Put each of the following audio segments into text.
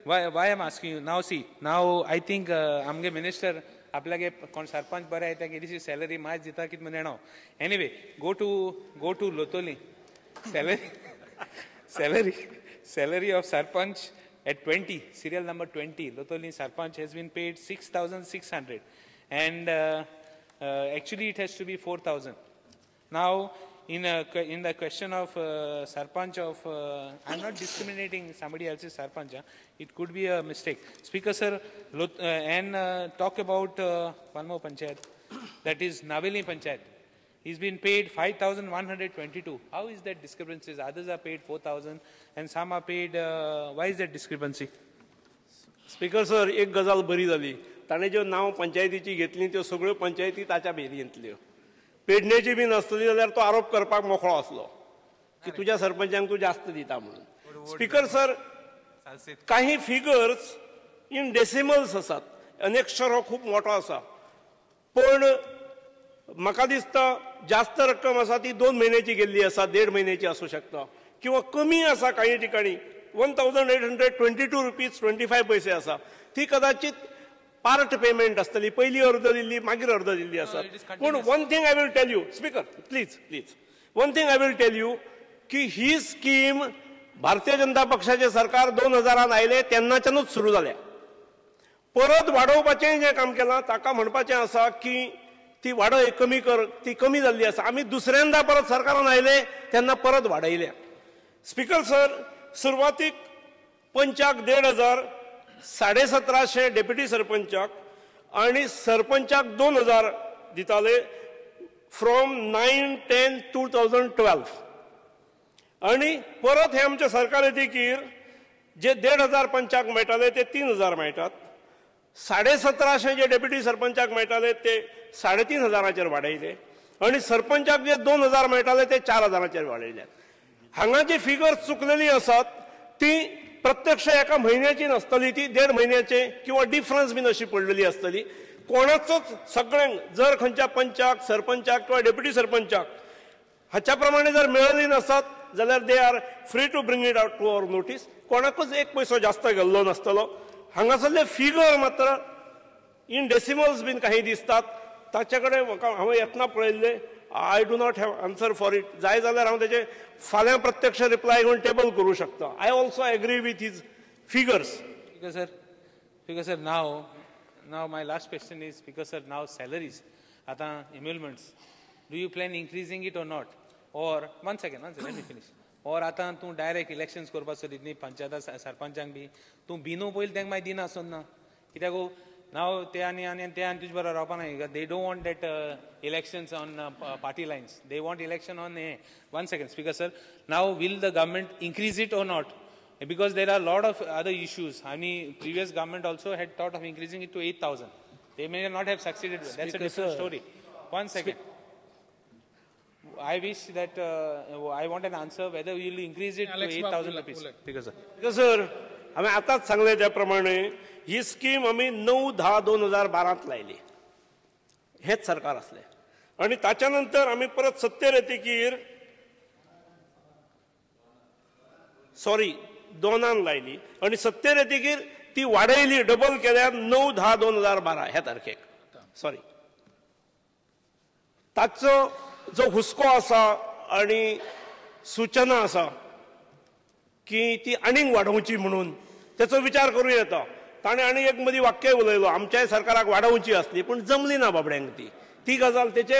Why I'm asking you now? See, now I think आमगे minister आपल्यागे कोण सरपंच बरे येता कितेंशी सॅलरी मायज दिता कितें म्हण जाणा. Anyway, go to Loutolim. Salary of sarpanch at 20, serial number 20, Loutolim sarpanch has been paid 6,600, and actually it has to be 4,000. Now, in the question of sarpanch of, I'm not discriminating somebody else's sarpanch, huh? It could be a mistake. Speaker sir, and talk about one more panchayat, that is Navelim panchayat. He's been paid 5,122. How is that discrepancy? Others are paid 4,000 and some are paid, why is that discrepancy? Speaker sir, एक गजाल बरी जाली. ताणें ज्यो नांव पंचायतीची घेतली त्यो सगळ्यो पंचायती ताच्या भेरयेंतल्यो. पेडणेची बी नासतली जाल्यार तो आरोप करपाक मोकळो आसलो की तुज्या सरपंचांक तूं जास्त दिता म्हणून. स्पीकर सर, काही फिगर्स इन डेसिमल्स आसात. अनेक्षर हो खूब मोठो आसा, पण म्हाका दिसता जास्त रक्कम आसा ती 2 म्हयन्याची गेल्ली आसा, 1.5 म्हयन्याची आसूं शकता किंवा कमी आसा. काही ठिकाणी 1,822 रुपीज 25 पैसे आसा, ती कदाचित पार्ट पेमेंट आसतली. पयली अर्द दिल्ली, मागीर अर्द दिल्ली आसा. पूण one thing I will tell you speaker, please please, one thing I will tell you की ही स्कीम भारतीय जनता पक्षाचे सरकार 2000 आयले तेन्नाच्यानूच सुरू जाल्या. परत वाडोवपाचें जें काम केलां ताका म्हणपाचें आसा की ती वाडय, कमी कर, ती कमी जाल्ली आसा. आमी दुसऱ्यांदा परत सरकारान आयले तेन्ना परत वाडयल्या. स्पीकर सर, सुरवातीक पंचाक 1,500, 1750 डेप्युटी सरपंचाक आनी सरपंचाक 2,000 दिताले फ्रॉम 9/10/2012. आनी परत हे आमच्या सरकार येतकीर जे 1,500 पंचाक मेळटाले ते 3,000 मेळटात, 1750 जे डेप्युटी सरपंचाक मेळटाले ते 3,500 वाडयले आनी सरपंचाक जे 2,000 मेळटाले ते 4,000 वाडयले. हांगा जी फिगर चुकलेली आसात ती प्रत्यक्ष एका म्हयन्याची नासतली, ती 1.5 म्हयन्याचे किंवा डिफरन्स बीन अशी पडलेली आसतली. कोणाचोच सगळ्यांक जर खंयच्या पंचाक, सरपंचाक किंवा डेप्युटी सरपंचाक हाच्या प्रमाणे जर मेळ्ळी नासत जाल्यार they are free to bring it out to our notice. कोणाकूच एक पयसो जास्त गेल्लो नासतलो. हांगासरले फिगर मात्र इन डेसिमल्स बीन काही दिसतात, ताचे कडेन म्हाका हांवें येतना पळयल्लें. I do not have answer for it. जाय जाल्यार हांव तेजे फाल्यां प्रत्यक्ष रिप्लाय घेवन टेबल करूं शकता. I also agree with his figures. Speaker sir, now my last question is, speaker sir, now salaries, आतां emoluments, do you plan increasing it or not? Or one second, let me finish. Or आतां तूं direct elections करपाक सोदीत न्ही पंचायता सरपंचांक बी, तूं बिनू पयलीं तांकां मागीर दिना आसून ना, कित्याक now ते आनी आनी ते आनी तुजे बरोबर रावपा ना. They don't want that elections on party lines, they want election on हे. One second speaker sir, now will the government increase it or not? Because there are lot of other issues. आनी previous government also had thought of increasing it to 8,000. They may not have succeeded. That's a different story. One second, I wish that I want an answer whether you will increase it to 8,000 rupees. Speaker sir. Speaker sir, हांवें आतांच सांगलें त्या प्रमाणे ही scheme आमी 9/10/2012 लायली, हेंच सरकार आसलें. आनी ताच्या नंतर आमी परत सत्तेर येतकीर, सॉरी 2 लायली आनी सत्तेर येतकीर ती वाडयली, डबल केल्या 9/10/2012 ह्या तारखेक. सॉरी, ताचो जो हुस्को आसा आनी सूचना आसा की ती आनीक वाडोवची म्हणून तेचो विचार करूं येता. ताणें आनी एक मदीं वाक्य उलयलो, आमच्याय सरकाराक वाडोवची आसली पूण जमली ना बाबड्यांक ती. ती गजाल तेचे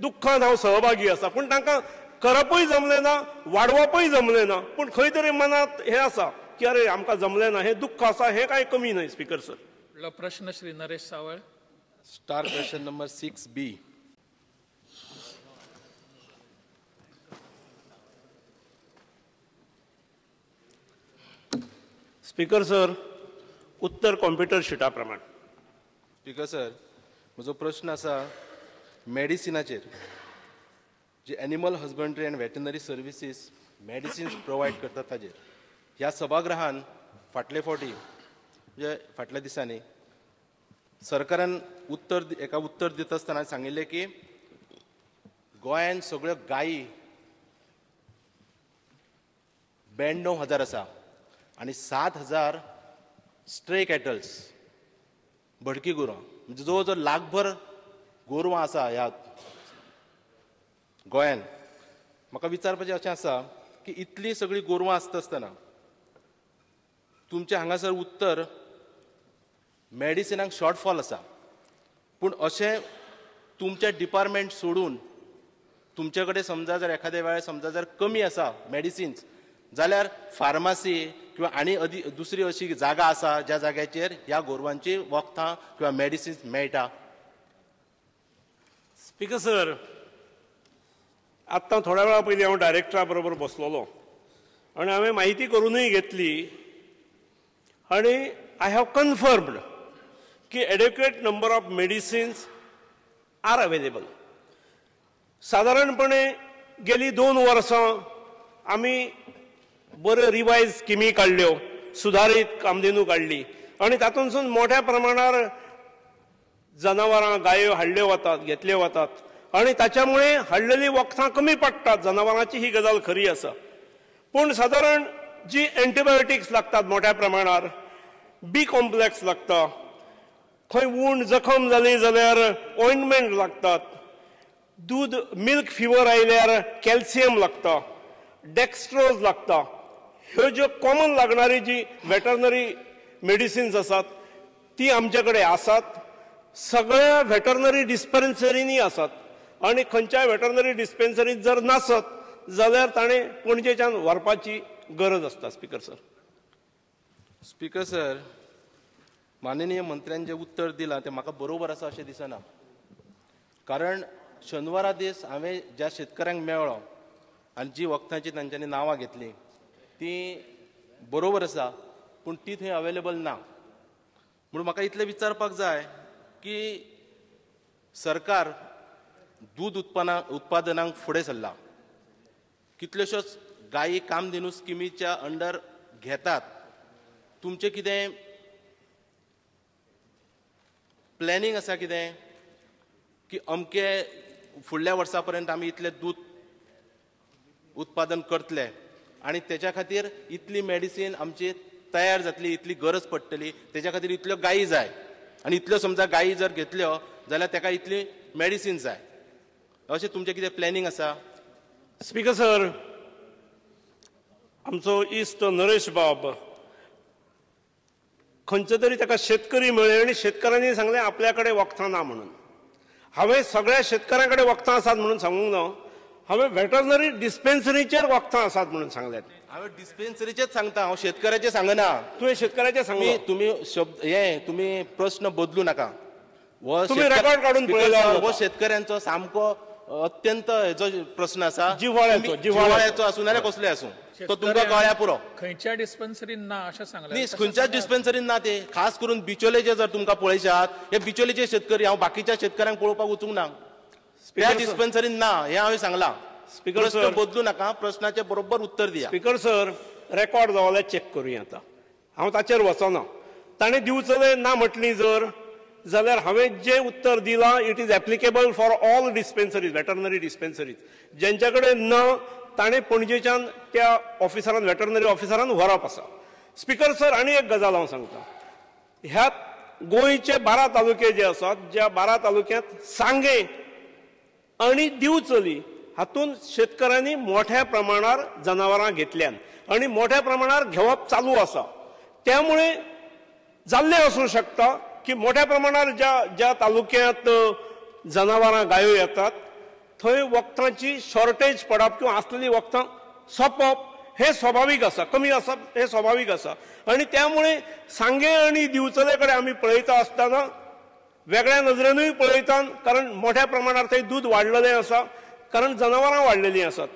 दुख्खान हांव सहभागी आसा, पूण तांकां करपूय जमलें ना, वाडोवपूय जमलें ना. पूण खंय तरी मनांत हें आसा की अरे आमकां जमलें ना, हें दुख्ख आसा, हें कांय कमी न्हय. स्पीकर सर, प्रश्न Shri Naresh Sawal. Star question number 6B. Speaker sir, Uttar computer शिटा प्रमाण. स्पीकर सर, म्हजो प्रश्न आसा मेडिसिनाचेर. जे animal husbandry and veterinary services medicines provide करतात ताजेर ह्या सभागृहान फाटले फावटी म्हणजे फाटल्या दिसांनी सरकारान उत्तर एका उत्तर दिता आसतना सांगिल्लें की गोंयान सगळ्यो गायी 92,000 आसा आनी 7,000 स्ट्रे कॅटल्स, भटकी गोरवां, म्हणजे जवळ जवळ लाखभर गोरवां आसा ह्या गोंयान. म्हाका विचारपाचें अशें आसा की इतलीं सगळीं गोरवां आसता आसतना तुमचें हांगासर उत्तर मेडिसिनाक शॉर्टफॉल आसा, पूण अशें तुमचें डिपार्टमेंट सोडून तुमचे कडेन समजा जर एखाद्या वेळार समजा जर कमी आसा मेडिसिन्स जाल्यार फार्मासी किंवा आनी दुसरी अशी जागा आसा ज्या जाग्याचेर ह्या गोरवांची वखदां किंवा मेडिसिन्स मेळटा? स्पीकर सर, आत्तां थोड्या वेळा पयलीं हांव डायरेक्टरा बरोबर बसलेलो आनी हांवें म्हायती करुनूय घेतली आनी I have confirmed की adequate number of medicines are available. सादारणपणे गेली 2 वर्सां आमी बऱ्यो रिवायज स्किमी काडल्यो, सुदारीत कामधेनू काडली आनी तातूंतसून मोठ्या प्रमाणार जनावरां गायो हाडल्यो वतात, घेतल्यो वतात आनी ताच्यामुळे हाडलेली वखदां कमी पडटात जनावरांची. ही गजाल खरी आसा. पूण सादारण जी एंटीबायोटिक्स लागतात मोठ्या प्रमाणार, बी कॉम्प्लेक्स लागता, खंय वूंड जखम जाली जाल्यार ऑयंटमेंट लागतात, दूद मिल्क फिवर आयल्यार कॅल्शियम लागता, डेक्स्ट्रोज लागता, ह्यो ज्यो कॉमन लागणारी जी वेटरनरी मेडिसिन्स आसात ती आमचे कडेन आसात. सगळ्या वेटरनरी डिस्पेन्सरींनी आसात आनी खंयच्याय वेटरनरी डिस्पेन्सरींत जर नासत जाल्यार ताणें पणजेच्यान व्हरपाची गरज आसता. Speaker sir. स्पीकर सर, माननीय मंत्र्यान जें उत्तर दिलां तें म्हाका बरोबर आसा अशें दिसना. कारण शेनवारा दीस हांवें ज्या शेतकऱ्यांक मेळ्ळो आनी जी वखदांची तांच्यांनी नांवां घेतलीं ती बरोबर आसा, पूण ती थंय अवेलेबल ना. म्हणून म्हाका इतलें विचारपाक जाय की सरकार दूद उत्पादनाक फुडें सरला, कितल्योश्योच गायी कामधेनू स्किमीच्या अंडर घेतात, तुमचें कितें प्लॅनिंग आसा कितें की अमके फुडल्या वर्सा पर्यंत आमी इतलें दूद उत्पादन करतले आनी तेच्या खातीर इतली मेडिसीन आमची तयार जातली, इतली गरज पडटली, तेच्या खातीर इतल्यो गायी जाय आनी इतल्यो समजा गायी जर घेतल्यो जाल्यार तेका इतली मेडिसीन जाय, अशें तुमचें कितें प्लॅनिंग आसा? स्पीकर सर, आमचो इश्ट नरेश बाब खंयचे तरी ताका शेतकरी मेळ्ळे आनी शेतकऱ्यांनी सांगलें आपल्या कडेन वखदां ना म्हणून. हांवें सगळ्या शेतकऱ्यां कडेन वखदां आसात म्हणून सांगूंक ना, हांवें वेटरनरी डिस्पेन्सरीचेर वखदां आसात म्हणून सांगलें. हांवें डिस्पेन्सरीचेच सांगता, हांव शेतकऱ्याचें सांगना. तुवें शेतकऱ्याचें सांगलें. तुमी शब्द हे तुमी प्रस्न बदलू नाका. तुमी रेकॉर्ड काडून पळयल्यार हो शेतकऱ्यांचो सामको अत्यंत हेजो प्रस्न आसा, जिव्हाळ्याचो, जिव्हाळ्याचो आसूं नाल्यार कसलोय आसूं, तो तुमकां कळ्ळ्यार पुरो. खंयच्या डिस्पेन्सरीन ना अशें सांगलें? न्ही, खंयच्याच डिस्पेन्सरीन ना ते. खास करून बिचोलेचे जर तुमकां पळयशात, हे बिचोलेचे शेतकरी, हांव बाकीच्या शेतकऱ्यांक पळोवपाक वचूंक ना, त्या डिस्पेन्सरीन ना हें हांवें सांगलां. प्रस्न बदलू नाका, प्रस्नाचें बरोबर उत्तर दिया. स्पीकर सर, रेकॉर्ड जाल्यार चॅक करुया. आतां हांव ताचेर वचना. ताणें दिवचले ना म्हटली जर जाल्यार हांवें जें उत्तर दिलां it is applicable for all dispensaries, veterinary dispensaries. जेंच्या कडेन ना ताणें पणजेच्यान त्या ऑफिसरान, वेटरनरी ऑफिसरान व्हरप आसा. स्पीकर सर, आनी एक गजाल हांव सांगता, ह्या गोंयचे 12 तालुके जे आसात, ज्या 12 तालुक्यांत सांगें आनी दिवचली हातूंत शेतकऱ्यांनी मोठ्या प्रमाणार जनावरां घेतल्यान आनी मोठ्या प्रमाणार घेवप चालू आसा. त्यामुळे जाल्लें आसूं शकता की मोठ्या प्रमाणार ज्या ज्या तालुक्यांत जनावरां गायो येतात थंय वखदांची शॉर्टेज पडप किंवा आसलेली वखदां सोंपप हें स्वाभावीक आसा, कमी आसप हें स्वाभावीक आसा. आनी त्यामुळे सांगें आनी दिवचले कडेन आमी पळयता आसतना वेगळ्या नजरेनूय पळयता, कारण मोठ्या प्रमाणार थंय दूद वाडलेलें आसा, कारण जनावरां वाडलेलीं आसात.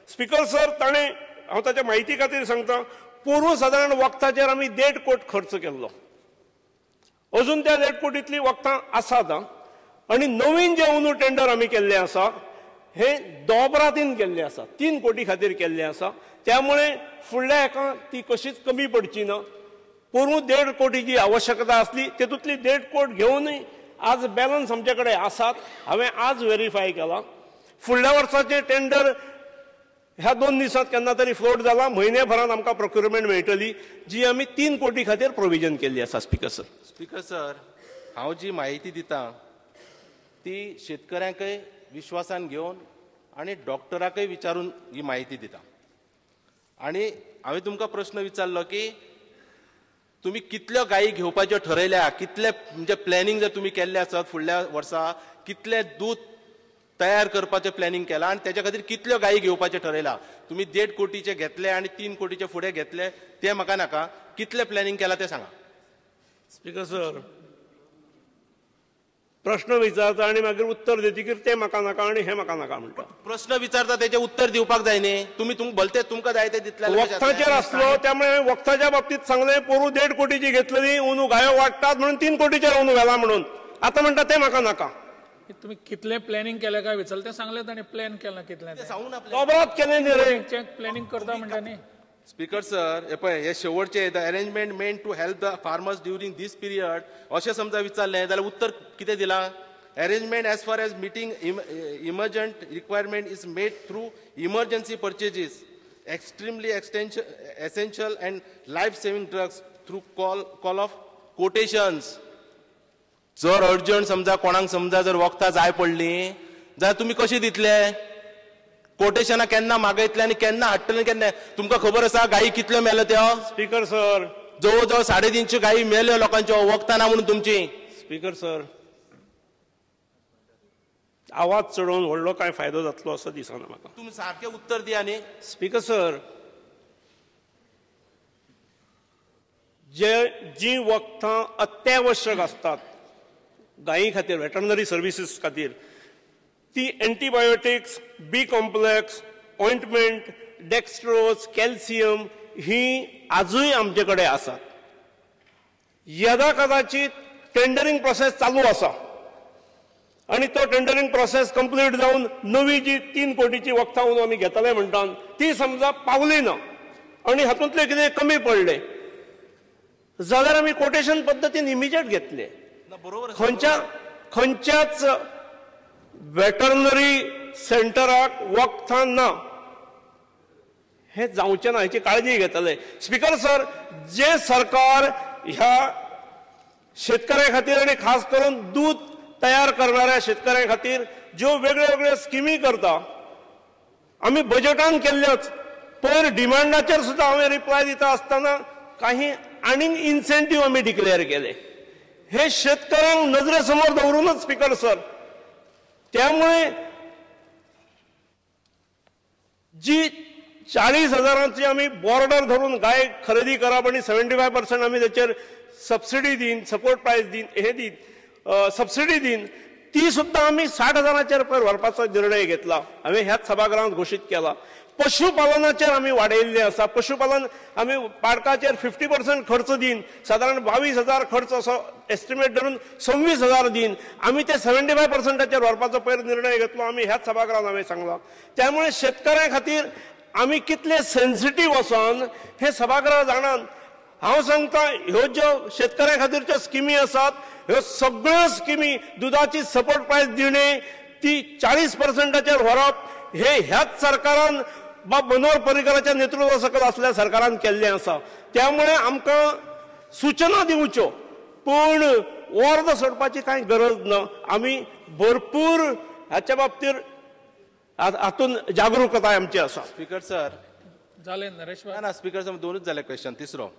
स्पीकर सर, ताणें हांव ताच्या म्हायती खातीर सांगता, पोरूं सादारण वखदाचेर आमी 1.5 कोट खर्च केल्लो, अजून त्या 1.5 कोटींतलीं वखदां आसात. आनी नवीन जें अंदू टेंडर आमी केल्लें आसा हें दोबरातीन केल्लें आसा, 3 कोटी खातीर केल्लें आसा. त्यामुळे फुडल्या हेका ती कशीच कमी पडची ना. पोरूं 1.5 कोटीची आवश्यकता आसली, तेतूंतली 1.5 कोट घेवनूय आज बॅलन्स आमचे कडेन आसात. हांवें आज वेरीफाय केलां. फुडल्या वर्साचें टेंडर ह्या 2 दिसांत केन्ना तरी फ्लोट जाला, म्हयन्याभरान आमकां प्रोक्युरमेंट मेळटली जी आमी 3 कोटी खातीर प्रोविजन केल्ली आसा. Speaker sir. स्पीकर सर, हांव जी म्हायती दिता ती शेतकऱ्यांकय विश्वासान घेवन आनी डॉक्टराकय विचारून ही म्हायती दिता. आनी हांवें तुमकां प्रश्न विचारलो की तुमी कितल्यो गायी घेवपाच्यो ठरयल्या, कितले म्हणजे प्लॅनिंग जर तुमी केल्लें आसत फुडल्या वर्सा कितलें दूद तयार करपाचें प्लॅनिंग केलां आनी तेच्या खातीर कितल्यो गायी घेवपाचें ठरयलां. तुमी 1.5 कोटीचे घेतले आनी 3 कोटीचे फुडें घेतले तें म्हाका नाका, कितलें प्लॅनिंग केलां तें सांगा. स्पीकर सर, प्रश्न विचारता आनी मागीर उत्तर दितकीर तें म्हाका नाका आनी हें म्हाका नाका म्हणटा. प्रश्न विचारता तेचें उत्तर दिवपाक जाय न्ही, तुमी भलते तुमकां जाय तें दितले. वखदाचेर आसलो त्यामुळे वखदाच्या बाबतीत सांगलें पोरू 1.5 कोटीची घेतलेली, अंदू गायो वाडटात म्हणून 3 कोटीचेर अंदू घाला म्हणून, आतां म्हणटा तें म्हाका नाका. तुमी कितलें प्लॅनिंग केलें काय विचारलें तें सांगलें ताणें, प्लॅन केलां कितलें दोबरात केलें न्ही रे, प्लॅनिंग करता म्हणटा न्ही. स्पीकर सर, हे पळय हे शेवटचे the arrangement made to help the farmers during this period अशें समजा विचारलें जाल्यार उत्तर कितें दिलां? Arrangement as far as meeting emergent requirement is made through emergency purchases, extremely essential and life saving drugs through call of quotations. जर urgent समजा कोणाक समजा जर वखदां जाय पडलीं जाल्यार तुमी कशी दितले? कोटेशनां केन्ना मागयतले आनी केन्ना हाडटले केन्ना? तुमकां खबर आसा गायी कितल्यो मेल्यो त्यो? स्पीकर सर, जवळ जवळ 350 गायी मेल्यो लोकांच्यो वखदां ना म्हणून तुमची. स्पीकर सर, आवाज चडोवन व्हडलो कांय फायदो जातलो असो दिसना म्हाका. तुमी सारकें उत्तर दिया न्ही. स्पीकर सर, जे जी वखदां अत्यावश्यक आसतात गायी खातीर, वेटरनरी सर्विसीस खातीर, ती antibiotics, B complex, ointment, dextrose, calcium ही आजूय आमचे कडेन आसात. यदा कदाचित टेंडरिंग प्रोसेस चालू आसा आनी तो टेंडरिंग प्रोसेस कंप्लीट जावन नवी जी 3 कोटीची वखदां आमी घेतले म्हणटा ती समजा पावली ना आनी हातूंतलें कितें कमी पडलें जाल्यार आमी कोटेशन पद्दतीन इमिजिएट घेतले. बरोबर, खंयच्याच वेटरनरी सेंटराक वखदां ना हें जावचें ना हेची काळजी घेतले. स्पीकर सर, जे सरकार ह्या शेतकऱ्यां खातीर आनी खास करून दूद तयार करणाऱ्या शेतकऱ्यां खातीर ज्यो वेगळ्यो वेगळ्यो स्किमी करता, आमी बजेटान केल्ल्योच, पयर डिमांडाचेर सुद्दां हांवें रिप्लाय दिता आसतना काही आनीक इन्सेंटीव आमी डिक्लेअर केले. हे शेतकऱ्यांक नजरे समोर दवरूनच स्पीकर सर. त्यामुळे जी 40,000 आमी बॉर्डर धरून गाय खरेदी करप आनी 75% आमी तेचेर सबसिडी दीन, सपोर्ट प्रायस दीन, हे दीन सबसिडी दीन, ती सुद्दां आमी 60,000 पयर व्हरपाचो निर्णय घेतला. हांवें ह्याच सभागृहांत घोशीत केला. पशुपालनाचेर आमी वाडयल्लें आसा. पशुपालन आमी पाडकाचेर 50% खर्च दीन, सादारण 22,000 खर्च असो एस्टिमेट धरून 26,000 दीन, आमी ते 75% व्हरपाचो पयर निर्णय घेतलो. आमी ह्याच सभागृहांत हांवें सांगलां. त्यामुळे शेतकऱ्यां खातीर आमी कितले सेन्सिटीव वचोन हे सभागृह जाणान. हांव सांगता, ह्यो ज्यो शेतकऱ्यां खातीरच्यो स्किमी आसात ह्यो सगळ्यो स्किमी, दुदाची सपोर्ट प्रायस दिणे, ती 40% व्हरप, हे ह्याच सरकारान बाब मनोहर पर्रीकराच्या नेतृत्वा सकयल आसल्या सरकारान केल्लें आसा. त्यामुळे आमकां सुचना दिवच्यो, पूण अर्द सोडपाची कांय गरज ना. आमी भरपूर हाच्या बाबतीत हातून जागृकताय आमची आसा. स्पीकर सर, जालें नरेश ना? स्पीकर सर, दोनूच जाले क्वेश्चन. तिसरो,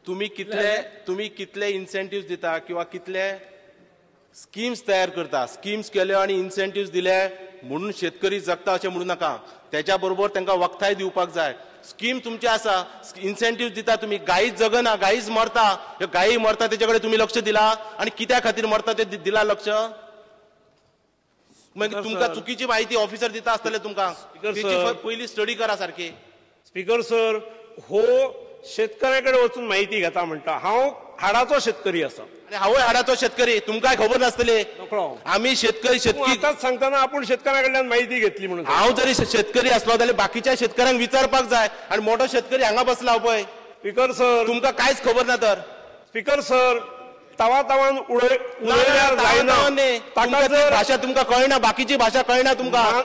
तुमी कितले इन्सेंटिव्ह दिता किंवा कितले स्किम्स तयार करता? स्किम्स केल्यो आनी इन्सेंटिव्ह दिले म्हणून शेतकरी जगता अशें म्हणू नाका. तेच्या बरोबर तांकां वखदांय दिवपाक जाय. स्कीम तुमची आसा, इन्सेंटिव्ह दिता तुमी, गायीच जगना, गायीच मरता. ह्यो गायी मरता तेचे कडेन तुमी लक्ष दिला आनी कित्या खातीर मरता तें दिला लक्ष? मागीर तुमकां चुकीची म्हायती ऑफिसर दिता आसतले तुमकां, तेची पयली स्टडी करा सारकी. स्पीकर सर, हो शेतकऱ्या कडेन वचून म्हायती घेता म्हणटा. हांव हाडाचो शेतकरी आसा आनी हांवूय हाडाचो शेतकरी, तुमकांय खबर नासतली. आमी शेतकरी, शेतकी आतांच सांगतना आपूण शेतकऱ्या कडल्यान म्हायती घेतली म्हणून. हांव जरी शेतकरी आसलो जाल्यार बाकीच्या शेतकऱ्यांक विचारपाक जाय. आनी मोठो शेतकरी हांगा बसला पळय. स्पीकर सर, तुमकां कांयच खबर ना तर. स्पीकर सर, तावा तावान उडयल्यार जायना. ताका भाशा तुमकां कळना, बाकीची भाशा कळना तुमकां.